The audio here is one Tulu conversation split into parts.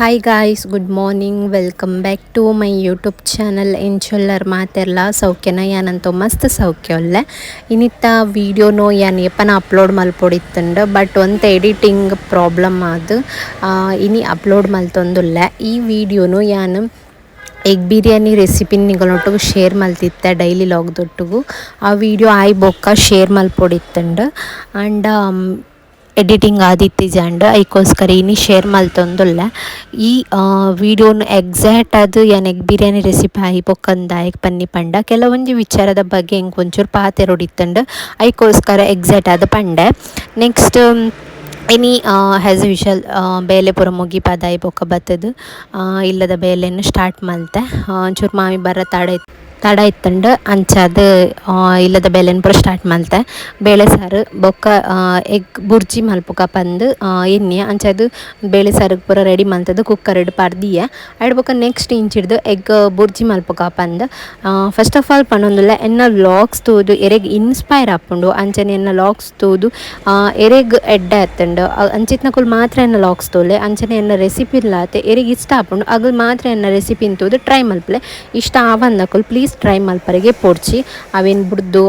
Hi guys, good morning, welcome back to my YouTube channel. ಎಂಚೊಲ್ಲರ್ ಮಾತೆರ್ಲ ಸೌಖ್ಯನ? ಯಾನಂತೂ ಮಸ್ತ್ ಸೌಖ್ಯ ಉಲ್ಲೆ. ಇನಿತ್ತ ವೀಡಿಯೋನು ಯಾನ್ ಏಪನ ಅಪ್ಲೋಡ್ ಮಲ್ಪೊಡಿತ್ತುಂಡು, ಬಟ್ ಒಂತೆ ಎಡಿಟಿಂಗ್ ಪ್ರಾಬ್ಲಮ್ ಆದ್ ಇನಿ ಅಪ್ಲೋಡ್ ಮಲ್ತೊಂದುಲ್ಲೆ. ಈ ವೀಡಿಯೋನು ಯಾನ್ ಎಗ್ ಬಿರಿಯಾನಿ ರೆಸಿಪಿ ನಿಗಲ್ನೊಟ್ಟುಗು ಶೇರ್ ಮಲ್ತಿತ್ತೆ ಡೈಲಿ ಲಾಗ್ದೊಟ್ಟುಗು. ಆ ವೀಡಿಯೋ ಆಯ್ ಬೊಕ್ಕ ಶೇರ್ ಮಲ್ಪೊಡಿತ್ತುಂಡು ಆಂಡ ಎಡಿಟಿಂಗ್ ಆದಿತ್ತಿಜಾಂಡ್, ಐಕೋಸ್ಕರ ಇನಿ ಶೇರ್ ಮಲ್ತೊಂದುಲ್ಲೆ. ಈ ವೀಡಿಯೋನು ಎಕ್ಸಾಕ್ಟ್ ಆದ್ ಯಾನ್ ಎಗ್ ಬಿರಿಯಾನಿ ರೆಸಿಪಿ ಆಯಿ ಬೊಕ್ಕಂದ್ ದಾಯೆಗ್ ಪನ್ನಿ ಪಂಡ, ಕೆಲವೊಂಜಿ ವಿಚಾರದ ಬಗ್ಗೆ ಎಂಕ್ ಒಂಚೂರು ಪಾತೆರೊಡಿತ್ತುಂಡು, ಐಕೋಸ್ಕರ ಎಕ್ಸಾಕ್ಟ್ ಆದ್ ಪಂಡೆ. ನೆಕ್ಸ್ಟ್ ಇನಿ ಆ್ಯಸ್ ಯೂಶುವಲ್ ಬೇಲೆ ಪೂರ ಮುಗಿಪಾದಾಯಿ ಬೊಕ್ಕ ಬತ್ತುದು ಇಲ್ಲದ ಬೇಲೆನ್ ಸ್ಟಾರ್ಟ್ ಮಲ್ತೆ. ಒಂಚೂರು ಮಾಮಿ ಬರ ತಡ ತಡ ಇತ್ತುಂಡು, ಅಂಚಾದ್ ಇಲ್ಲದ ಬೇಲೆನ್ ಪೂರ ಸ್ಟಾರ್ಟ್ ಮಲ್ತೆ. ಬೇಳೆ ಸಾರು ಬೊಕ್ಕ ಎಗ್ ಬುರ್ಜಿ ಮಲ್ಪುಗ ಪಂದ್ ಎನ್ನಿಯ. ಅಂಚಾದ್ ಬೇಳೆ ಸಾರುಗ್ ಪೂರ ರೆಡಿ ಮಲ್ತುದು ಕುಕ್ಕರ್ ಡ್ ಪಾಡ್ದಿಯೆ. ಐಡ್ ಬೊಕ್ಕ ನೆಕ್ಸ್ಟ್ ಇಂಚಿಡ್ದು ಎಗ್ ಬುರ್ಜಿ ಮಲ್ಪುಗ ಪಂದ್. First of all ಪನೊಂದುಲ್ಲೆ, ಎನ್ನ ವ್ಲಾಗ್ಸ್ ತೂದು ಎರೆಗ್ ಇನ್ಸ್ಪೈರ್ ಆಪುಂಡು, ಅಂಚನೆ ಎನ್ನ ವ್ಲಾಗ್ಸ್ ತೂದು ಎರೆಗ್ ಎಡ್ಡೆ ಆತುಂಡು ಅಂಚಿತ್ನಕುಲು ಮಾತ್ರ ಎನ್ನ ವ್ಲಾಗ್ಸ್ ತೂಲೆ. ಅಂಚನೆ ಎನ್ನ ರೆಸಿಪಿ ಲಾತೆ ಎರೆಗ್ ಇಷ್ಟ ಆಪುಂಡು ಅಗಲ್ ಮಾತ್ರ ಎನ್ನ ರೆಸಿಪಿನ್ ತೂದು ಟ್ರೈ ಮಲ್ಪುಲೆ. ಇಷ್ಟ ಆವಂದಕುಲು ಪ್ಲೀಸ್ ಟ್ರೈ ಮಲ್ಪರೆಗೆ ಪೋಡ್ಚಿ. ಅವೇನು ಬುಡ್ದು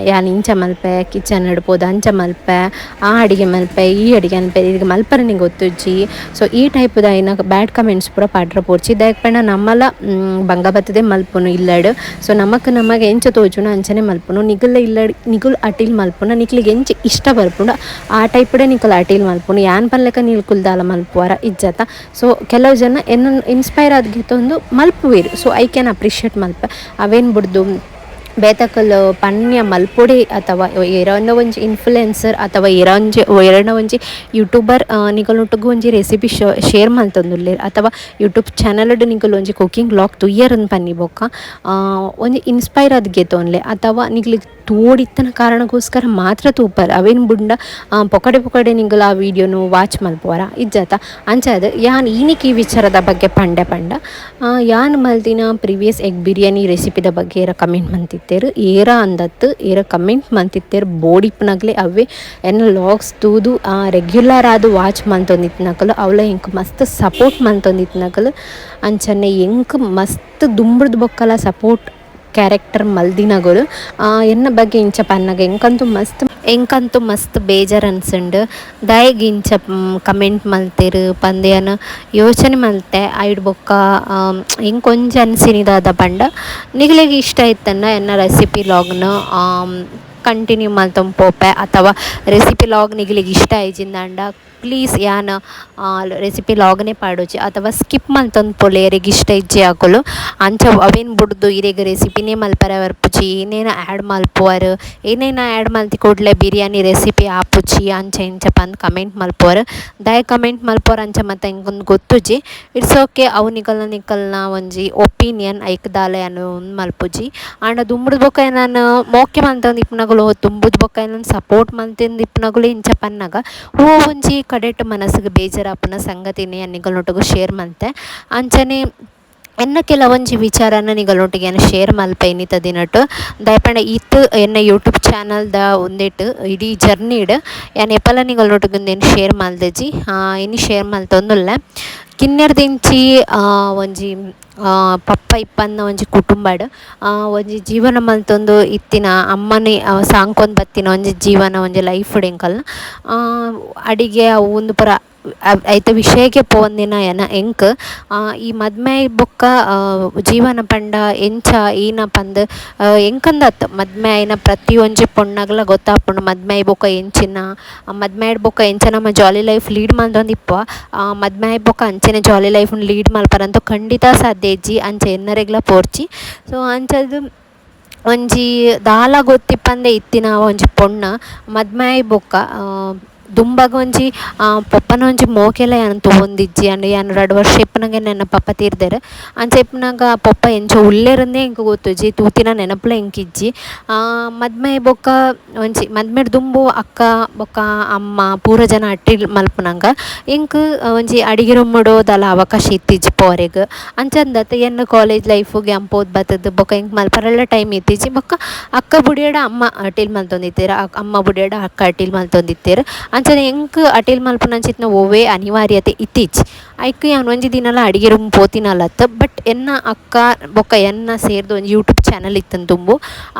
ಯಾನ್ ಇಂಚ ಮಲ್ಪೆ, ಕಿಚನ್ ಇಡ್ಬೋದು ಅಂಚ ಮಲ್ಪೆ, ಆ ಅಡಿಗೆ ಮಲ್ಪೆ, ಈ ಅಡಿಗೆ ಅನ್ಪೆ, ಈಗ ಮಲ್ಪರನೆ ಗೊತ್ತುಜ್ಜಿ. ಸೊ ಈ ಟೈಪ್ದ ಐನ ಬ್ಯಾಡ್ ಕಮೆಂಟ್ಸ್ ಪೂರ ಪಾಡ್ರ ಪೋಡ್ಚಿ. ದಾಯೆಗ್ ಪಂಡ ನಮ್ಮಲ ಬಂಗ ಬತ್ತದೆ ಮಲ್ಪುನು ಇಲ್ಲಡ್. ಸೊ ನಮಕ್ ನಮಗೆ ಎಂಚ ತೋಜುನು ಅಂಚನೆ ಮಲ್ಪುನು. ನಿಗುಲ ಇಲ್ಲಡ್ ನಿಗುಲ್ ಅಟಿಲ್ ಮಲ್ಪುನ ನಿಕ್ಲಿಗೆ ಎಂಚ ಇಷ್ಟ ಬರ್ಪುಂಡು ಆ ಟೈಪ್ಡೆ ನಿಕುಲ್ ಅಟಿಲ್ ಮಲ್ಪುನು. ಯಾನ್ ಪನ್ಲೆಕ ನಿಕುಲ್ ದಾಲ ಮಲ್ಪುವರ ಇಜ್ಜತ. ಸೊ ಕೆಲವು ಜನ ಎನ್ನ ಇನ್ಸ್ಪೈರ್ ಆದ್ ಗೆತೊಂದು ಮಲ್ಪುವೆರ್. So I can appreciate ಮಲ್ಪೆ. ಅವೇನು ಬುಡ್ದು ಬೇತಕಲ್ ಪನ್ಯ ಮಲ್ಪೊಡೆ ಅಥವಾ ಏರೊಂಡ ಒಂಜಿ ಇನ್ಫ್ಲುಯೆನ್ಸರ್ ಅಥವಾ ಏರೊಂಡ ಒಂಜಿ ಯೂಟ್ಯೂಬರ್ ನಿಕಲ್ನೊಟ್ಟುಗು ಒಂಜಿ ರೆಸಿಪಿ ಶೇರ್ ಮಲ್ತೊಂದುಲ್ಲೆರ್ ಅಥವಾ ಯೂಟ್ಯೂಬ್ ಚಾನಲ್ ನಿಕುಲು ಒಂಜಿ ಕುಕಿಂಗ್ ವ್ಲಾಗ್ ತೂಯೆರ್ ಪನ್ನಿ ಬೊಕ್ಕ ಒಂಜಿ ಇನ್ಸ್ಪೈರ್ ಆದ್ ಗೆತೊನ್ಲೆ ಅಥವಾ ನಿಕ್ಲೆಗ್ ತೋಡಿತ್ತನ ಕಾರಣಕ್ಕೋಸ್ಕರ ಮಾತ್ರ ತೂಪರ್. ಅವೇನು ಬುಡ್ಂಡ ಪೊಕಡೆ ಪೊಕಡೆ ನಿಕುಲು ಆ ವೀಡಿಯೋನು ವಾಚ್ ಮಲ್ಪುವರ ಇಜ್ಜತ. ಅಂಚಾದ್ ಯಾನ್ ಈನಿಕ್ ಈ ವಿಚಾರದ ಬಗ್ಗೆ ಪಂಡೆ ಪಂಡ, ಯಾನ್ ಮಲ್ತಿನ ಪ್ರೀವಿಯಸ್ ಎಗ್ ಬಿರಿಯಾನಿ ರೆಸಿಪಿದ ಬಗ್ಗೆ ಏರ ಕಮೆಂಟ್ ಮಂತಿತ್ತೆರ್, ಏರ ಅಂದತ್ತು ಏರ ಕಮೆಂಟ್ ಮಂತಿತ್ತೆರ್ ಬೋಡಿಪ್ಪುನಗ್ಲೆ ಅವೇ ಎನ್ನ ವ್ಲಾಗ್ಸ್ ತೂದು ರೆಗ್ಯುಲರ್ ಆದ್ ವಾಚ್ ಮಲ್ತೊಂದಿತ್ತಿನಕುಲು, ಅವ್ಲ ಎಂಕ್ ಮಸ್ತ್ ಸಪೋರ್ಟ್ ಮಲ್ತೊಂದಿತ್ತಿನಕುಲು. ಅಂಚನೆ ಎಂಕ್ ಮಸ್ತ್ ದುಂಬುರ್ದು ಬೊಕ್ಕಲ ಸಪೋರ್ಟ್ ಕ್ಯಾರೆಕ್ಟರ್ ಮಲ್ದಿನಗುಲು ಎನ್ನ ಬಗ್ಗೆ ಇಂಚ ಪನ್ನಗ ಎಂಕಂತೂ ಮಸ್ತ್ ಬೇಜಾರ್ ಅನ್ಸಂಡು. ದಾಯೆಗ್ ಇಂಚ ಕಮೆಂಟ್ ಮಲ್ತೆರ್ ಪಂದ್ ಯಾನ್ ಯೋಚನೆ ಮಲ್ತೆ. ಐಡ್ ಬೊಕ್ಕ ಎಂಕ್ ಒಂಜಿ ಅನ್ಸಿನಿ ದಾದ ಪಂಡ, ನಿಕ್ಲೆಗ್ ಇಷ್ಟ ಇತ್ತಂಡ ಎನ್ನ ರೆಸಿಪಿ ಲಾಗ್ನ ಕಂಟಿನ್ಯೂ ಮಲ್ತೊಂದು ಪೋಪೆ, ಅಥವಾ ರೆಸಿಪಿ ಲಾಗ್ ನಿಕ್ಲೆಗ್ ಇಷ್ಟ ಆಯಿಜಿಂದಾಂಡ ಪ್ಲೀಸ್ ಯಾನ್ ರೆಸಿಪಿ ಲಾಗ್ನೇ ಪಾಡೊಚಿ ಅಥವಾ ಸ್ಕಿಪ್ ಮಲ್ತೊಂದು ಪೋಲೆ ಎರೆಗ್ ಇಷ್ಟ ಇಜ್ಜಿ ಅಕುಲು. ಅಂಚ ಅವೇನು ಬುಡ್ದು ಇರೆಗ್ ರೆಸಿಪಿನೇ ಮಲ್ಪರೆ ಬರ್ಪುಜಿ, ಏನೇನ ಆ್ಯಡ್ ಮಲ್ಪುವರ್, ಏನೇನ ಆ್ಯಡ್ ಮಲ್ತಿ ಕೂಡ್ಲೆ ಬಿರಿಯಾನಿ ರೆಸಿಪಿ ಆಪುಜಿ ಅಂಚ ಇಂಚ ಪಂದ್ ಕಮೆಂಟ್ ಮಲ್ಪುವರ್. ದಾಯೆ ಕಮೆಂಟ್ ಮಲ್ಪುವರ್ ಅಂಚ ಮತ್ತೆ ಎಂಕೊಂದು ಗೊತ್ತುಜಿ. It's okay, ಅವು ನಿಕಲ್ನ ನಿಕಲ್ನ ಒಂಜಿ ಒಪೀನಿಯನ್, ಐಕ್ ದಾಲ ಯಾನ್ ಮಲ್ಪುಜಿ. ಆಂಡ ದುಂಬುಡು ಬೊಕ್ಕ ಎನನ್ ಮೋಕೆ ಮಲ್ತೊಂದು ಇಪ್ಪುನಗುಲು, ದುಂಬುದು ಬೊಕ್ಕ ಎನನ್ ಸಪೋರ್ಟ್ ಮಲ್ತೊಂದು ಇಪ್ಪುನಗುಲು ಇಂಚ ಪನ್ನಗ ಓ ಒಂಜಿ ಕಡೆಟ್ ಮನಸ್ಸಿಗೆ ಬೇಜಾರಾಪುನ ಸಂಗತಿನೇ ನಿಕಲ್ನೊಟ್ಟುಗು ಶೇರ್ ಮಲ್ತೆ. ಅಂಚನೆ ಎನ್ನ ಕೆಲವೊಂಜಿ ವಿಚಾರನ ನಿಕಲ್ನೊಟ್ಟಿಗೆ ಯಾನ್ ಶೇರ್ ಮಲ್ಪೆ ಇನ್ನಿತ ದಿನಟ್. ದಾಯೆ ಇತ್ ಎನ್ನ ಯೂಟ್ಯೂಬ್ ಚಾನಲ್ದ ಉಂದೆಟ್ ಇಡೀ ಜರ್ನಿಡ್ ಯಾನ್ ಏಪಲ ನಿಕಲ್ನೊಟ್ಟುಗು ಉಂದೆನ್ ಶೇರ್ ಮಲ್ದಿಜಿ, ಇನಿ ಶೇರ್ ಮಲ್ತೊಂದುಲ್ಲೆ. ಕಿನ್ನೆರ್ದಿಂಚಿ ಒಂಜಿ ಪಪ್ಪ ಇಪ್ಪಂದಿನ ಒಂಜಿ ಕುಟುಂಬಡ್ ಒಂಜಿ ಜೀವನ ಮಲ್ತೊಂದು ಇತ್ತಿನ ಅಮ್ಮನೆ ಸಾಂಕೊಂದು ಬತ್ತಿನ ಒಂಜಿ ಜೀವನ ಒಂಜಿ ಲೈಫ್ ಎಂಕಲ್ನ ಅಡಿಗೆ ಅವು ಉಂದು ಪೂರ ಐತ ವಿಷಯಕ್ಕೆ ಪೋವಂದಿನ ಎನ ಎಂಕ್ ಈ ಮದ್ಮೆ ಬೊಕ್ಕ ಜೀವನ ಪಂಡ ಎಂಚ ಈನ ಪಂದ್ ಎಂಕಂದತ್ ಮದ್ಮೆ ಆಯಿನ ಪ್ರತಿಯೊಂಜಿ ಪೊಣ್ಣಗ್ಲ ಗೊತ್ತಾಪುಂಡು. ಮದ್ಮೆ ಆಯಿ ಬೊಕ್ಕ ಎಂಚಿನ, ಮದ್ಮೆ ಆಯಿ ಬೊಕ್ಕ ಎಂಚ ನಮ ಜಾಲಿ ಲೈಫ್ ಲೀಡ್ ಮಲ್ತೊಂದಿಪ್ಪುವ, ಮದ್ಮೆ ಆಯಿ ಬೊಕ್ಕ ಅಂಚನೆ ಜಾಲಿ ಲೈಫ್ ಲೀಡ್ ಮಲ್ಪರಂತೂ ಖಂಡಿತ ಸಾಧ್ಯ ಇಜ್ಜಿ. ಅಂಚ ಎನ್ನರೆಗ್ಲ ಪೋರ್ಚಿ. ಸೊ ಅಂಚಾದ್ ಒಂಜಿ ದಾಲ ಗೊತ್ತಿಪ್ಪಂದೆ ಇತ್ತಿನ ಒಂಜಿ ಪೊಣ್ಣು ಮದ್ಮೆ ಆಯಿ ಬೊಕ್ಕ ದುಂಬಗ್ ಒಂಜಿ ಪೊಪ್ಪನ ಒಂಜಿ ಮೋಕೆಲ ಯಾನ್ ತೂವೊಂದಿಜ್ಜಿ. ಅಂಡ್ ಯಾನ್ 2 ವರ್ಷ ಇಪ್ಪುನಗ ಎನ್ನ ಪಪ್ಪ ತೀರ್ದೆರ್. ಅಂಚ ಇಪ್ಪುನಗ ಪೊಪ್ಪ ಎಂಚ ಉಲ್ಲೆರಂದೇ ಎಂಕ್ ಗೊತ್ತುಜ್ಜಿ, ತೂತಿನ ನೆನಪುಲ ಎಂಕ್ ಇಜ್ಜಿ. ಮದ್ಮೆ ಬೊಕ್ಕ ಒಂಜಿ ಮದ್ಮೆಡ್ ದುಂಬು ಅಕ್ಕ ಬೊಕ್ಕ ಅಮ್ಮ ಪೂರ ಜನ ಅಟ್ಟಿಲ್ ಮಲ್ಪುನಗ ಎಂಕ್ ಒಂಜಿ ಅಡಿಗೆ ರೂಮುಡು ದಾಲ ಅವಕಾಶ ಇತ್ತಿಜ್ಜಿ ಪೋರೆಗ್. ಅಂಚಂದತ್ ಎನ್ನ ಕಾಲೇಜ್ ಲೈಫ್ ಯಾನ್ ಪೋದು ಬತ್ತುದು ಬೊಕ್ಕ ಎಂಕ್ ಮಲ್ಪರೆಲ ಟೈಮ್ ಇತ್ತಿಜ್ಜಿ. ಬೊಕ್ಕ ಅಕ್ಕ ಬುಡಿಯಡ ಅಮ್ಮ ಅಟಿಲ್ ಮಲ್ತೊಂದಿತ್ತೆರ್, ಅಮ್ಮ ಬುಡಿಯಡ ಅಕ್ಕ ಅಟಿಲ್ ಮಲ್ತೊಂದಿತ್ತೆರ್. ಅಂಚ ಅಂಚನೆ ಎಂಕ್ ಅಟಿಲ್ ಮಲ್ಪುನಂಚಿತ್ತಿನ ಒವ್ವೇ ಅನಿವಾರ್ಯತೆ ಇತ್ತಿಜಿ. ಐಕ್ ಯಾನ್ ಒಂಜಿ ದಿನಲ ಅಡಿಗೆ ರೂಮ್ ಪೋತಿನಲತ್ತ್. ಬಟ್ ಎನ್ನ ಅಕ್ಕ ಬೊಕ್ಕ ಎನ್ನ ಸೇರ್ದ್ ಒಂಜಿ ಯೂಟ್ಯೂಬ್ ಚಾನಲ್ ಇತ್ತುಂಡು ದುಂಬು.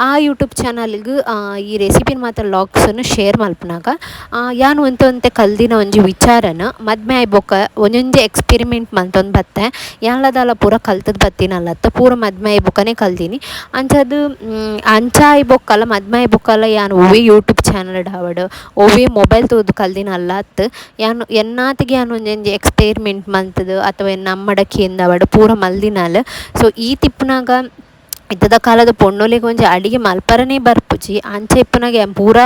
ಆ ಯೂಟ್ಯೂಬ್ ಚಾನಲ್ಗ್ ಈ ರೆಸಿಪಿನ್ ಮಾತ ಲಾಗ್ಸ್ ನ್ ಶೇರ್ ಮಲ್ಪುನಗ ಯಾನ್ ಒಂತೆ ಒಂತೆ ಕಲ್ದಿನ ಒಂಜಿ ವಿಚಾರನ್ ಮದ್ಮೆ ಆಯಿ ಬೊಕ್ಕ ಒಂಜೊಂಜಿ ಎಕ್ಸ್ಪೆರಿಮೆಂಟ್ ಮಲ್ತೊಂದು ಬತ್ತೆ. ಯಾನ್ಲ ದಾಲ ಪೂರ ಕಲ್ತುದು ಬತ್ತಿನಲತ್ತ್, ಪೂರ ಮದ್ಮೆ ಆಯಿ ಬೊಕ್ಕನೆ ಕಲ್ದಿನಿ. ಅಂಚಾದ್ ಅಂಚ ಆಯಿ ಬೊಕ್ಕಲ ಮದ್ಮೆ ಆಯಿ ಬೊಕ್ಕಲ ಯಾನ್ ಒವ್ವೇ ಯೂಟ್ಯೂಬ್ ಚಾನಲ್ ಆವಡ್ ಒವ್ವೇ ಮೊಬೈಲ್ ತೂದು ಕಲ್ದಿನಲ್ಲ ಅತ್ತ್. ಯಾನ್ ಎನ್ನಾತಿಗೆ ಯಾನ್ ಒಂಜೊಂಜಿ ಎಕ್ಸ್ಪೆರಿಮೆಂಟ್ ಮಲ್ತುದು ಅಥವಾ ಎನ್ನ ಅಮ್ಮಡ ಕೇಂದಾವಡ್ ಪೂರ ಮಲ್ದಿನಾಲ್. ಸೊ ಈ ತಿಪ್ಪುನಾಗ ಇತ್ತದ ಕಾಲದ ಪೊಣ್ಣುಲೆಗ್ ಒಂಜಿ ಅಡಿಗೆ ಮಲ್ಪರನೇ ಬರ್ಪುಜಿ. ಅಂಚ ಇಪ್ಪುನಾಗ ಯಾನ್ ಪೂರ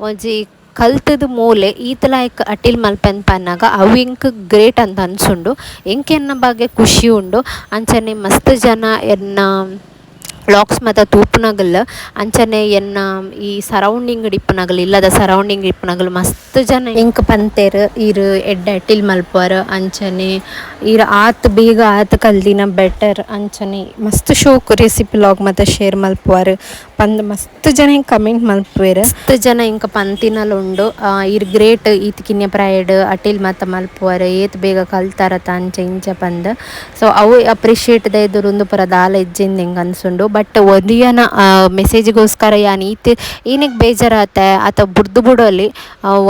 ಒಂಜಿ ಕಲ್ತುದು ಮೂಲೆ ಈತಲಾಯ್ಕ್ ಅಟಿಲ್ ಮಲ್ಪೆನ್ ಪನ್ನಾಗ ಅವು ಎಂಕ್ ಗ್ರೇಟ್ ಅಂತ ಅನ್ಸುಂಡು. ಎಂಕ್ ಎನ್ನ ಬಗ್ಗೆ ಖುಷಿ ಉಂಡು. ಅಂಚನೆ ಮಸ್ತ್ ಜನ ಎನ್ನ ವ್ಲಾಗ್ಸ್ ಮಾತ ತೂಪುನಗಲ್ ಅಂಚನೆ ಎನ್ನ ಈ ಸರೌಂಡಿಂಗ್ ಇಪ್ಪುನಗಲ್ ಇಲ್ಲದ ಸರೌಂಡಿಂಗ್ ಇಪ್ಪುನಗಲ್ ಮಸ್ತ್ ಜನ ಎಂಕ್ ಪಂತೆರ್ ಈರ್ ಎಡ್ಡೆ ಅಟಿಲ್ ಮಲ್ಪುವರ್ ಅಂಚನೆ ಈರ್ ಆತ್ ಬೇಗ ಆತ್ ಕಲ್ದಿನ ಬೆಟರ್ ಅಂಚನೆ ಮಸ್ತ್ ಶೋಕ್ ರೆಸಿಪಿ ವ್ಲಾಗ್ ಮಾತ ಶೇರ್ ಮಲ್ಪುವರ್ ಪಂದ್ ಮಸ್ತ್ ಜನ ಎಂಕ್ ಕಮೆಂಟ್ ಮಲ್ಪುವೆರ್. ಮಸ್ತ್ ಜನ ಎಂಕ್ ಪಂತಿನಲ ಉಂಡು ಈರ್ ಗ್ರೇಟ್ ಈತ್ ಕಿನ್ಯ ಪ್ರಾಯಡ್ ಅಟಿಲ್ ಮಾತ ಮಲ್ಪುವರ್ ಏತ್ ಬೇಗ ಕಲ್ತಾರತ ಅಂಚ ಇಂಚ ಪಂದ್. ಸೊ ಅವು ಅಪ್ರಿಷಿಯೇಟ್ ದ ಎದುರು ಉಂದು ಪೂರ ದಾಲ ಇಜ್ಜಿಂದ್ ಎಂಕ್ ಅನ್ಸುಂಡು. ಬಟ್ ಒರಿಯನ ಮೆಸೇಜ್ಗೋಸ್ಕರ ಯಾನ್ ಈತ್ ಈನಿಗ್ ಬೇಜಾರಾತೆ ಅತ ಬುಡ್ದು ಬುಡೊಲಿ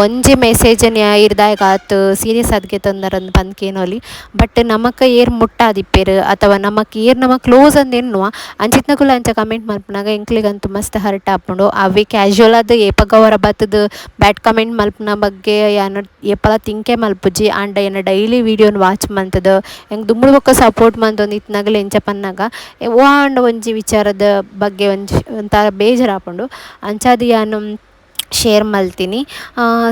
ಒಂಜಿ ಮೆಸೇಜ್ ಇರ್ದಾಯಗ ಆತ್ ಸೀರಿಯಸ್ ಆದ್ಗೆ ತೊಂದರಂದ್ ಪಂದ್ ಕೇನೊಲಿ. ಬಟ್ ನಮಕ್ ಏರ್ ಮುಟ್ಟಾದಿಪ್ಪೆರ್ ಅಥವಾ ನಮಕ್ ಏರ್ ನಮ ಕ್ಲೋಸ್ ಅಂದ್ ಎನ್ನುವ ಅಂಚಿತ್ನಕುಲು ಅಂಚ ಕಮೆಂಟ್ ಮಲ್ಪುನಗ ಎಂಕ್ಲೆಗಂತೂ ಮಸ್ತ್ ಹರ್ಟ್ ಆಪುಂಡು. ಅವೇ ಕ್ಯಾಶುವಲ್ ಆದ್ ಏಪಗ ಹೊರ ಬತ್ತುದು ಬ್ಯಾಡ್ ಕಮೆಂಟ್ ಮಲ್ಪುನ ಬಗ್ಗೆ ಯಾನ್ ಏಪಲ ತಿಂಕೆ ಮಲ್ಪುಜಿ. ಆಂಡ ಎನ್ನ ಡೈಲಿ ವೀಡಿಯೋನ್ ವಾಚ್ ಮಲ್ತುದು ಎಂಕ್ ದುಂಬುಡು ಬೊಕ್ಕ ಸಪೋರ್ಟ್ ಮಲ್ತೊಂದು ಇತ್ನಗಲ ಎಂಚ ಪನ್ನಗ ಓ ಆಂಡ ಒಂಜಿ ವಿಚಾರದ ಬಗ್ಗೆ ಒಂಜಿ ಒಂಥರ ಬೇಜಾರಾಪುಂಡು. ಅಂಚಾದ್ ಯಾನ್ ಶೇರ್ ಮಲ್ತಿನಿ.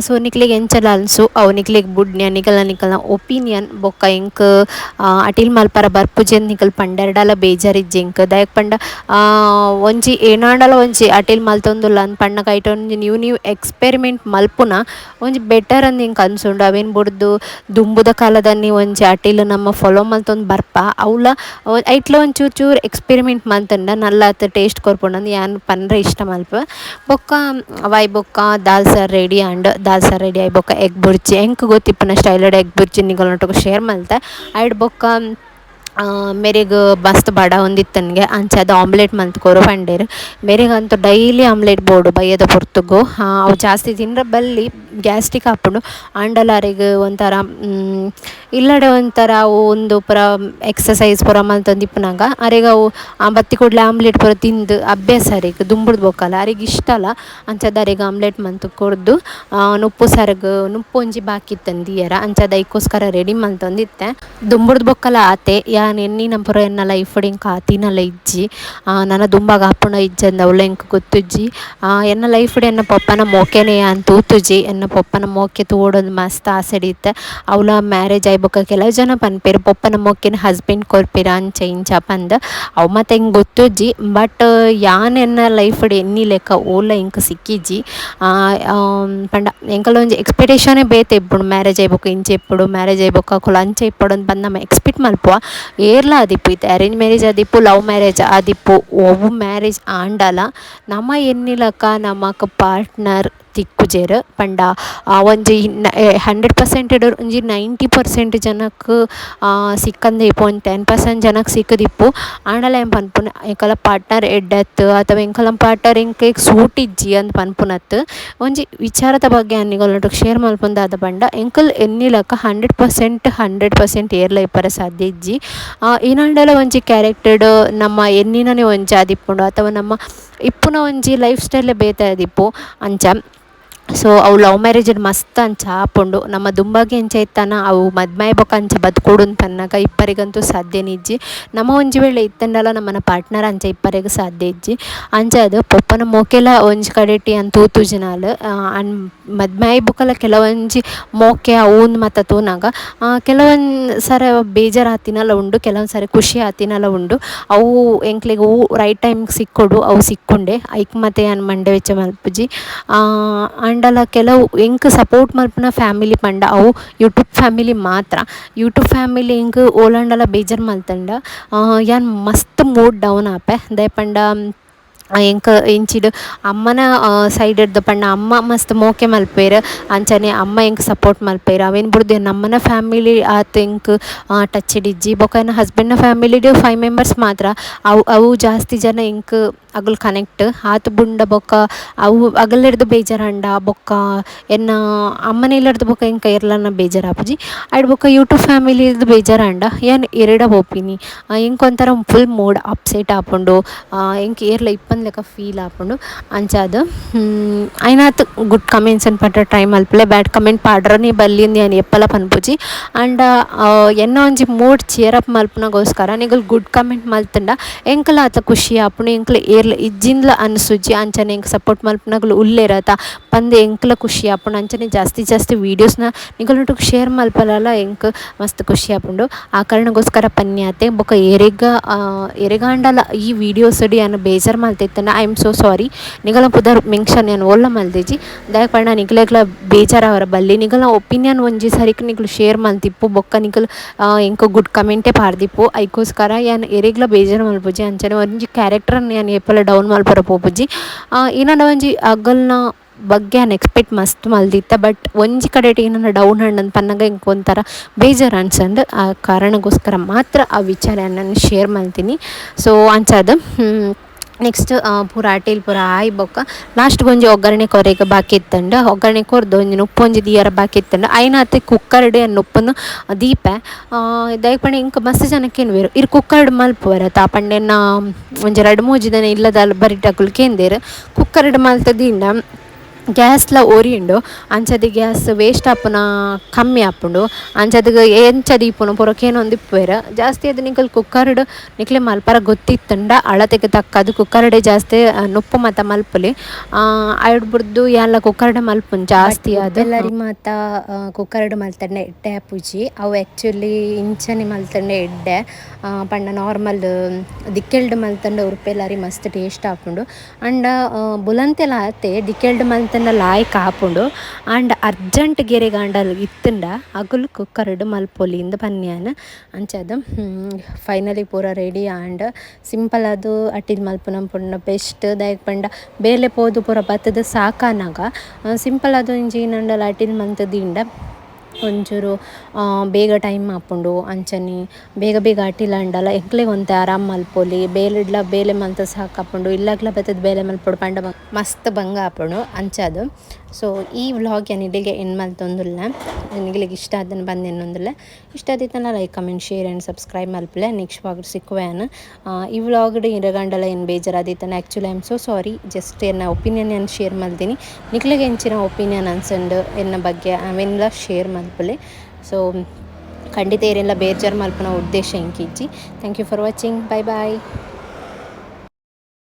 ಸೊ ನಿಕ್ಲೆಗ್ ಎಂಚಲ ಅನ್ಸು ಅವು ನಿಕ್ಲೆಗ್ ಬುಡ್ನ್ಯ ನಿಕಲ್ನ ನಿಕಲ್ನ ಒಪಿನಿಯನ್ ಬೊಕ್ಕ ಎಂಕ್ ಅಟಿಲ್ ಮಲ್ಪರ ಬರ್ಪುಜಿ ನಿಕಲ್ ಪಂಡೆರ್ಡಲ ಬೇಜಾರಿಜ್ಜಿ ಎಂಕ್. ದಾಯೆಗ್ ಪಂಡ ಒಂಜಿ ಏನಾಂಡಲ ಒಂಜಿ ಅಟಿಲ್ ಮಲ್ತೊಂದುಲ್ಲ ಅಂದ್ ಪನ್ನಗ ಐಟ್ ಒಂಜಿ new new experiment ಮಲ್ಪುನ ಒಂಜಿ ಬೆಟರ್ ಅಂದ್ ಎಂಕ್ ಅನ್ಸುಂಡು. ಅವೇನ್ ಬುಡ್ದು ದುಂಬುದ ಕಾಲದನ್ನಿ ಒಂಜಿ ಅಟಿಲ್ ನಮ್ಮ ಫಾಲೋ ಮಲ್ತೊಂದು ಬರ್ಪ ಅವ್ಲ ಐಟ್ಲ ಒಂಚೂರು ಚೂರು ಎಕ್ಸ್ಪೆರಿಮೆಂಟ್ ಮಲ್ತಂಡ ನಲ್ಲಾತ್ ಟೇಸ್ಟ್ ಕೊರ್ಪುಂಡು ಯಾನ್ ಪಂಡ್ರೆ ಇಷ್ಟ ಮಲ್ಪ. ಬೊಕ್ಕ ಅವಾಯ್ ಬೊಕ್ಕ ದಾಲ್ ಸಾರ್ ರೆಡಿ ಆಂಡ್. ದಾಲ್ ಸಾರ್ ರೆಡಿ ಆಯಿ ಬೊಕ್ಕ ಎಗ್ ಬುರ್ಜಿ ಎಂಕ್ ಗೊತ್ತಿಪ್ಪುನ ಸ್ಟೈಲ್ಡ್ ಎಗ್ ಬುರ್ಜಿ ನಿಕಲ್ನೊಟ್ಟುಗು ಶೇರ್ ಮಲ್ತೆ. ಐಡ್ ಬೊಕ್ಕ ಮೇರೆಗ್ ಮಸ್ತ್ ಬಡ ಒಂದಿತ್ತನ್ಗೆ ಅಂಚಾದ್ ಆಮ್ಲೆಟ್ ಮಲ್ತ್ ಕೊರು ಪಂಡೆರ್. ಮೇರೆಗಂತೂ ಡೈಲಿ ಆಮ್ಲೆಟ್ ಬೋಡು ಬಯ್ಯದ ಪೊರ್ತುಗು. ಅವು ಜಾಸ್ತಿ ತಿಂದ್ರೆ ಬಲ್ಲಿ ಗ್ಯಾಸ್ಟ್ರಿಕ್ ಆಪುಂಡು. ಆಂಡಲ ಅರೆಗ್ ಒಂಥರ ಇಲ್ಲಡೆ ಒಂಥರ ಅವು ಉಂದು ಪೂರ ಎಕ್ಸಸೈಸ್ ಪೂರ ಮಲ್ತೊಂದಿಪ್ಪುನಗ ಅರೆಗ್ ಅವು ಬತ್ತಿ ಕೂಡ್ಲೆ ಆಮ್ಲೆಟ್ ಪೂರ ತಿಂದು ಅಭ್ಯಾಸ ಅರೆಗ್ ದುಂಬುಡ್ದು ಬೊಕ್ಕಲ ಅರೆಗ್ ಇಷ್ಟಲ. ಅಂಚಾದ್ ಅರೆಗ್ ಆಮ್ಲೆಟ್ ಮಲ್ತ್ ಕೊರ್ದು ನುಪ್ಪು ಸಾರ್ಗ್ ನುಪ್ಪು ಒಂಜಿ ಬಾಕಿ ಇತ್ತಂದು ದೀಯರ ಅಂಚಾದ್ ಐಕೋಸ್ಕರ ರೆಡಿ ಮಲ್ತೊಂದಿತ್ತೆ. ದುಂಬುಡ್ದು ಬೊಕ್ಕಲ ಆತೆ ಯಾನ್ ಎನ್ನಿನ ಪೂರ ಎನ್ನ ಲೈಫ್ ಎಂಕ್ ಆತಿನಲ ಇಜ್ಜಿ. ನನ ದುಂಬಾಗ ಆಪುಂಡ ಇಜ್ಜಂದ್ ಅವ್ಲ ಎಂಕ್ ಗೊತ್ತುಜ್ಜಿ. ಎನ್ನ ಲೈಫ್ ಎನ್ನ ಪೊಪ್ಪನ ಮೋಕೆನೆ ಯಾನ್ ತೂತುಜಿ. ಎನ್ನ ಪೊಪ್ಪನ ಮೋಕೆ ತೂವೊಡೊಂದು ಮಸ್ತ್ ಆಸೆ ಇತ್ತೆ. ಅವ್ಲ ಮ್ಯಾರೇಜ್ ಆಯಿ ಬೊಕ್ಕ ಕೆಲವು ಜನ ಪನ್ಪೆರ್ ಪೊಪ್ಪನ ಮೋಕೆನ್ ಹಸ್ಬೆಂಡ್ ಕೊರ್ಪೆರ್ ಅಂಚ ಇಂಚ ಪಂದ್. ಅವು ಮಾತ ಎಂಕ್ ಗೊತ್ತುಜ್ಜಿ. ಬಟ್ ಯಾನ್ ಎನ್ನ ಲೈಫ್ ಎನ್ನಿ ಲೆಕ್ಕ ಓಲ ಎಂಕ್ ಸಿಕ್ಕಿಜ್ಜಿ. ಪಂಡ ಎಂಕಲ ಒಂಜಿ ಎಕ್ಸ್ಪೆಕ್ಟೇಷನ್ ಬೇತೆ ಇಪ್ಪುಂಡು. ಮ್ಯಾರೇಜ್ ಆಯಿ ಬೊಕ್ಕ ಇಂಚ ಇಪ್ಪೊಡು, ಮ್ಯಾರೇಜ್ ಆಯಿ ಬೊಕ್ಕ ಅಕುಲು ಅಂಚ ಇಪ್ಪೊಡು ಅಂದ್ ಪಂದ್ ನಮ ಎಕ್ಸ್ಪೆಕ್ಟ್ ಮಲ್ಪುವ. ಏರ್ಲ ಆದಿಪ್ಪು ಇತ್ತೆ ಅರೇಂಜ್ ಮ್ಯಾರೇಜ್ ಆದಿಪ್ಪು, ಲವ್ ಮ್ಯಾರೇಜ್ ಆದಿಪ್ಪು, ಒವ್ವು ಮ್ಯಾರೇಜ್ ಆಂಡಲ ನಮ ಎನ್ನಿಲಕ ನಮಕ್ ಪಾರ್ಟ್ನರ್ ತಿಕ್ಕುಜೆರ್. ಪಂಡ ಒಂಜಿ 100% ಒಂಜಿ 90% ಜನಕ್ ಸಿಕ್ಕಂದೆ ಇಪ್ಪು, ಒಂಜಿ 10% ಜನಕ್ ಸಿಕ್ಕುದಿಪ್ಪು. ಆಂಡಲ ಏನ್ ಪನ್ಪುನ ಎಂಕಲ್ನ ಪಾರ್ಟ್ನರ್ ಎಡ್ಡೆ ಅತ್ತ್ ಅಥವಾ ಎಂಕಲ್ನ ಪಾರ್ಟ್ನರ್ ಎಂಕ್ಲೆಗ್ ಸೂಟ್ ಇಜ್ಜಿ ಅಂದ್ ಪನ್ಪುನತ್. ಒಂಜಿ ವಿಚಾರದ ಬಗ್ಗೆ ಯಾನ್ ನಿಕಲ್ನೊಟ್ಟುಗು ಶೇರ್ ಮಲ್ಪುನ ದಾದ ಪಂಡ ಎಂಕುಲು ಎನ್ನಿಲಕ 100% 100% ಏರ್ಲ ಇಪ್ಪರೆ ಸಾಧ್ಯ ಇಜ್ಜಿ. ಏನಾಂಡಲ ಒಂಜಿ ಕ್ಯಾರೆಕ್ಟರ್ಡ್ ನಮ್ಮ ಎನ್ನಿನನೆ ಒಂಜಿ ಆದಿಪ್ಪುಂಡು ಅಥವಾ ನಮ್ಮ ಇಪ್ಪುನ ಒಂಜಿ ಲೈಫ್ ಸ್ಟೈಲ್ ಬೇತೆ ಆದಿಪ್ಪು ಅಂಚ. ಸೊ ಅವು ಲವ್ ಮ್ಯಾರೇಜ್ ಮಸ್ತ್ ಅಂಚ ಆಪುಂಡು. ನಮ್ಮ ದುಂಬಾಗೆ ಎಂಚ ಇತ್ತನ ಅವು ಮದ್ಮೆ ಬೊಕ್ಕ ಅಂಚ ಬದುಕೊಡು ಪನ್ನಗ ಇಪ್ಪರಿಗಂತೂ ಸಾಧ್ಯನೇ ಇಜ್ಜಿ. ನಮ ಒಂಜಿ ವೇಳೆ ಇತ್ತಂಡಲ ನಮ್ಮನ ಪಾರ್ಟ್ನರ್ ಅಂಚ ಇಪ್ಪರೆಗ್ ಸಾಧ್ಯ ಇಜ್ಜಿ. ಅಂಚಾದ್ ಪೊಪ್ಪನ ಮೋಕೆಲ ಒಂಜಿ ಕಡೆಟ್ ಯಾನ್ ತೂತುಜಿನಾಲ್. ಮದ್ಮೆ ಆಯಿ ಬೊಕ್ಕಲ ಕೆಲವೊಂಜಿ ಮೋಕೆ ಅವು ಉಂದು ಮಾತ ತೂನಗ ಕೆಲವೊಂದು ಸರ ಬೇಜಾರ್ ಆತಿನಲ ಉಂಡು, ಕೆಲವೊಂದು ಸರಿ ಖುಷಿ ಆತಿನಲ ಉಂಡು. ಅವು ಎಂಕ್ಲೆಗ್ ಒವು ರೈಟ್ ಟೈಮ್ ಸಿಕ್ಕೊಡು ಅವು ಸಿಕ್ಕೊಂಡೆ ಐಕ್ ಮಾತ ಯಾನ್ ಮಂಡೆ ವೆಚ್ಚ ಮಲ್ಪುಜಿ. ಆಂಡಲ ಕೆಲವು ಎಂಕ್ ಸಪೋರ್ಟ್ ಮಲ್ಪುನ ಫ್ಯಾಮಿಲಿ ಪಂಡ ಅವು ಯೂಟ್ಯೂಬ್ ಫ್ಯಾಮಿಲಿ ಮಾತ್ರ. ಯೂಟ್ಯೂಬ್ ಫ್ಯಾಮಿಲಿ ಎಂಕ್ ಓಲಾಂಡಲ ಬೇಜಾರ್ ಮಲ್ತಂಡ ಯಾನ್ ಮಸ್ತ್ ಮೂಡ್ ಡೌನ್ ಆಪೆ. ದಾಯೆ ಪಂಡ ಎಂಕ್ ಇಂಚಿಡ್ ಅಮ್ಮನ ಸೈಡ್ ಡ್ದ್ ಪಂಡ ಅಮ್ಮ ಮಸ್ತ್ ಮೋಕೆ ಮಲ್ಪುವೆರ್ ಅಂಚನೆ ಅಮ್ಮ ಎಂಕ್ ಸಪೋರ್ಟ್ ಮಲ್ಪುವೆರ್ ಅವೆನ್ ಬುಡ್ದು ಎನ್ನ ಅಮ್ಮನ ಫ್ಯಾಮಿಲಿ ಆತ್ ಎಂಕ್ ಟಚ್ ಇಜ್ಜಿ. ಬೊಕ ಎನ್ನ ಹಸ್ಬೆಂಡ್ ನ ಫ್ಯಾಮಿಲಿಡ್ 5 ಮೆಂಬರ್ಸ್ ಮಾತ್ರ ಅವು ಅವು ಜಾಸ್ತಿ ಜನ ಎಂಕ್ ಅಗುಲ್ ಕನೆಕ್ಟ್ ಆತ್ ಬುಂಡ ಬೊಕ ಅವು ಅಗಲೆರ್ದ್ ಬೇಜಾರಾಂಡ ಬೊಕ ಎನ್ನ ಅಮ್ಮನ ಇಲ್ಲರ್ದ್ ಬೊಕ ಎಂಕ್ ಏರ್ಲನ ಬೇಜಾರಾಪುಜಿ. ಐಡ್ ಬೊಕ ಯೂಟ್ಯೂಬ್ ಫ್ಯಾಮಿಲಿರ್ದ್ ಬೇಜಾರಾಂಡ ಯಾನ್ ಎರೆಡ ಪೋಪಿನಿ ಎಂಕ್ ಒಂಥರ full mood upset ಆಪುಂಡು ಎಂಕ್ ಏರ್ಲ ಇಪ್ಪಂದ್ ಲೆಕ್ಕ ಫೀಲ್ ಆಪುಂಡು. ಅಂಚಾದ್ ಐನಾತ್ ಗುಡ್ ಕಮೆಂಟ್ಸ್ ನ್ ಪಂಡ ಟ್ರೈ ಮಲ್ಪುಲೆ ಬ್ಯಾಡ್ ಕಮೆಂಟ್ ಪಾಡ್ರನೆ ಬಲ್ಲಿಂದ್ ಯಾನ್ ಏಪಲ ಪನ್ಪುಜಿ. ಆಂಡ ಎನ್ನ ಒಂಜಿ mood cheer up ಮಲ್ಪುನಗೋಸ್ಕರ ನಿಕುಲು ಗುಡ್ ಕಮೆಂಟ್ ಮಲ್ತುಂಡ ಎಂಕಲ ಆತ ಖುಷಿ ಆಪುಂಡು ಎಂಕಲ ಏರ್ಲ ಇಜ್ಜಿಂದ್ಲ ಅನ್ಸುಜಿ ಅಂಚನೆ ಎಂಕ್ ಸಪೋರ್ಟ್ ಮಲ್ಪುನಗುಲು ಉಲ್ಲೆರ್ ಅತ ಪಂದ್ ಎಂಕಲ ಖುಷಿ ಆಪುಂಡು. ಅಂಚನೆ ಜಾಸ್ತಿ ಜಾಸ್ತಿ ವೀಡಿಯೋಸ್ನ ನಿಕಲ್ನೊಟ್ಟುಗು ಶೇರ್ ಮಲ್ಪಲಲ ಎಂಕ್ ಮಸ್ತ್ ಖುಷಿ ಆಪುಂಡು. ಆ ಕಾರಣಗೋಸ್ಕರ ಪನ್ಯಾತೆ ಬೊಕ ಎರೆಗಾಂಡಲ ಈ ವೀಡಿಯೋಸ್ ಯಾನ್ ಬೇಜಾರ್ ಮಲ್ತಿತ್ತುಂಡ I am so sorry. ನಿಗಲ ಪುದರ್ ಮೆನ್ಷನ್ ಯಾನ್ ಓಲ್ಲ ಮಲ್ದಿಜಿ ದಾಯೆ ಪಂಡ ನಿಕಲೆಗ್ಲ ಬೇಜಾರಾವರ ಬಲ್ಲಿ ನಿಗಲ ಒಪಿನಿಯನ್ ಒಂಜಿ ಸರಿಕ್ ನಿಕುಲು ಶೇರ್ ಮಲ್ತಿಪ್ಪು ಬೊಕ್ಕ ನಿಕುಲು ಎಂಕ್ ಗುಡ್ ಕಮೆಂಟೇ ಪಾಡ್ದಿಪ್ಪು. ಐಕೋಸ್ಕರ ಯಾನ್ ಎರೆಗ್ಲ ಬೇಜಾರ್ ಮಲ್ಪುಜಿ ಅಂಚನೆ ಒಂಜಿ ಕ್ಯಾರೆಕ್ಟರ್ ಯಾನ್ ಏಪಲ ಡೌನ್ ಮಲ್ಪರ ಪೋಪುಜಿ. ಏನಂಡ ಒಂಜಿ ಅಗಲ್ನ ಬಗ್ಗೆ ಯಾನ್ ಎಕ್ಸ್ಪೆಕ್ಟ್ ಮಸ್ತ್ ಮಲ್ದಿತ್ತ ಬಟ್ ಒಂಜಿ ಕಡೆಟ್ ಏನನ್ನ ಡೌನ್ ಆಂಡ್ ಪನ್ನಗ ಎಂಕ್ ಒಂಥರ ಬೇಜಾರ್ ಅನ್ಸಂಡ್. ಆ ಕಾರಣಗೋಸ್ಕರ ಮಾತ್ರ ಆ ವಿಚಾರ ನಾನು ಶೇರ್ ಮಲ್ತೀನಿ. ಸೊ ಅಂಚಾದ್ ನೆಕ್ಸ್ಟ್ ಪೂರ ಅಟಿಲ್ ಪೂರ ಆಯಿ ಬೊಕ್ಕ ಲಾಸ್ಟ್ ಒಂಜಿ ಒಗ್ಗರಣೆ ಕೊರೆಗ್ ಬಾಕಿ ಇತ್ತುಂಡು. ಒಗ್ಗರಣೆ ಕೊರ್ದು ಒಂಜಿ ನುಪ್ಪು ಒಂಜಿ ದೀಯರ ಬಾಕಿ ಇತ್ತುಂಡು. ಐನಾತೆ ಕುಕ್ಕರ್ಡ್ ಯಾನ್ ನುಪ್ಪುನು ದೀಪೆ ದಾಯೆ ಪಂಡ ಎಂಕ್ ಮಸ್ತ್ ಜನ ಕೇನುವೆರ್ ಇರ್ ಕುಕ್ಕರ್ಡ್ ಮಲ್ಪುವರತ ಪಂಡ ಎನ್ನ ಒಂಜಿ 2-3 ಜನ ಇಲ್ಲದ ಬರಿಟಕುಲು ಕೇಂದೆರ್ ಕುಕ್ಕರ್ಡ್ ಮಲ್ತ ದೀಂಡ ಗ್ಯಾಸ್ಲ ಒರಿಯುಂಡು ಅಂಚದ ಗ್ಯಾಸ್ ವೇಸ್ಟ್ ಆಪುನ ಕಮ್ಮಿ ಆಪುಂಡು. ಅಂಚದ ಎಂಚ ದೀಪುನು ಪೂರ ಕೇನೊಂದು ಇಪ್ಪುವೆರ್ ಜಾಸ್ತಿ ಅದು ನಿಕಲ್ ಕುಕ್ಕರ್ಡ್ ನಿಕ್ಲೆ ಮಲ್ಪರ ಗೊತ್ತಿತ್ತುಂಡ ಅಳತೆಗ್ ತಕ್ಕದು ಕುಕ್ಕರ್ಡೆ ಜಾಸ್ತಿ ನುಪ್ಪು ಮಾತ ಮಲ್ಪುಲಿ. ಐಡ್ ಬುಡ್ದು ಯಾನ್ಲ ಕುಕ್ಕರ್ಡೆ ಮಲ್ಪುನು ಜಾಸ್ತಿ ಅದು ಎಲ್ಲರಿ ಮಾತ ಕುಕ್ಕರ್ಡ್ ಮಲ್ತಂಡ ಎಡ್ಡೆ ಆಪುಜಿ. ಅವು ಆ್ಯಕ್ಚುಲಿ ಇಂಚನೆ ಮಲ್ತಂಡ ಎಡ್ಡೆ ಪಂಡ ನಾರ್ಮಲ್ ದಿಕ್ಕೆಲ್ಡ್ ಮಲ್ತಂಡ ಉರ್ಪೆಲರಿ ಮಸ್ತ್ ಟೇಸ್ಟ್ ಆಪುಂಡು. ಅಂಡ ಬುಲಂತೆಲ ಆತೆ ದಿಕ್ಕೆಲ್ಡ್ ಮಲ್ತಂಡ ಲಾಯ್ಕ್ ಆಪುಂಡು. ಆಂಡ ಅರ್ಜೆಂಟ್ ಗೆರೆಗಾಂಡಲ್ ಇತ್ತುಂಡ ಅಗುಲು ಕುಕ್ಕರ್ಡ್ ಮಲ್ಪೊಲಿ ಇಂದ್ ಪನ್ಯಾನ್. ಅಂಚಾದ್ ಫೈನಲಿ ಪೂರ ready and simple ಅದು ಅಟಿಲ್ ಮಲ್ಪುನ ಪುಂಡ ಬೆಸ್ಟ್. ದಾಯೆಗ್ ಪಂಡ ಬೇಲೆ ಪೋದು ಪೂರ ಬತ್ತುದು ಸಾಕಾನಾಗ ಸಿಂಪಲ್ ಅದು ಒಂಜಿ ಏನಂಡಲ ಅಟಿಲ್ ಮಲ್ತ್ ದೀಂಡ ಒಂಚೂರು ಬೇಗ ಟೈಮ್ ಆಪುಂಡು. ಅಂಚನೆ ಬೇಗ ಬೇಗ ಅಟಿಲ್ ಆಂಡಲ ಎಂಕ್ಲೆಗ್ ಒಂತೆ ಆರಾಮ್ ಮಲ್ಪೊಲಿ ಬೇಲೆಡ್ಲ ಬೇಲೆ ಮಲ್ತ್ ಸಾಕಾಪುಂಡು ಇಲ್ಲಗ್ಲ ಬತ್ತುದು ಬೇಲೆ ಮಲ್ಪೊಡು ಪಂಡ ಮಸ್ತ್ ಬಂಗ ಆಪುಂಡು. ಅಂಚಾದ್ ಸೊ ಈ ವ್ಲಾಗ್ ಯಾನ್ ಇಡೆಗೆ ಎಂಡ್ ಮಲ್ತೊಂದುಲ್ಲ. ನಿಗಲಿಗೆ ಇಷ್ಟ ಆದನ್ ಬಂದ್ ಎನ್ನೊಂದುಲ್ಲ. ಇಷ್ಟ ಆದಿತ್ತನ like comment share and subscribe ಮಲ್ಪುಲೆ. Next vlog ಸಿಕ್ಕುವೆ ಯಾನ್. ಈ ವ್ಲಾಗ್ ಇರಗಂಡಲ ಏನು ಬೇಜಾರಾದಿತ್ತನ actually I am so sorry. Just ಎನ್ನ ಒಪಿನಿಯನ್ ಯಾನ್ ಶೇರ್ ಮಲ್ದಿನಿ. ನಿಕ್ಲೆಗ್ ಎಂಚಿನ ಒಪಿನಿಯನ್ ಅನ್ಸಂಡ್ ಎನ್ನ ಬಗ್ಗೆ ಅವೆನ್ಲ ಶೇರ್ ಮಲ್ಪುಲೆ. ಸೊ ಖಂಡಿತ ಏರೆಲ್ಲ ಬೇಜಾರು ಮಲ್ಪುನ ಉದ್ದೇಶ ಎಂಕಿಜ್ಜಿ. Thank you for watching. Bye bye.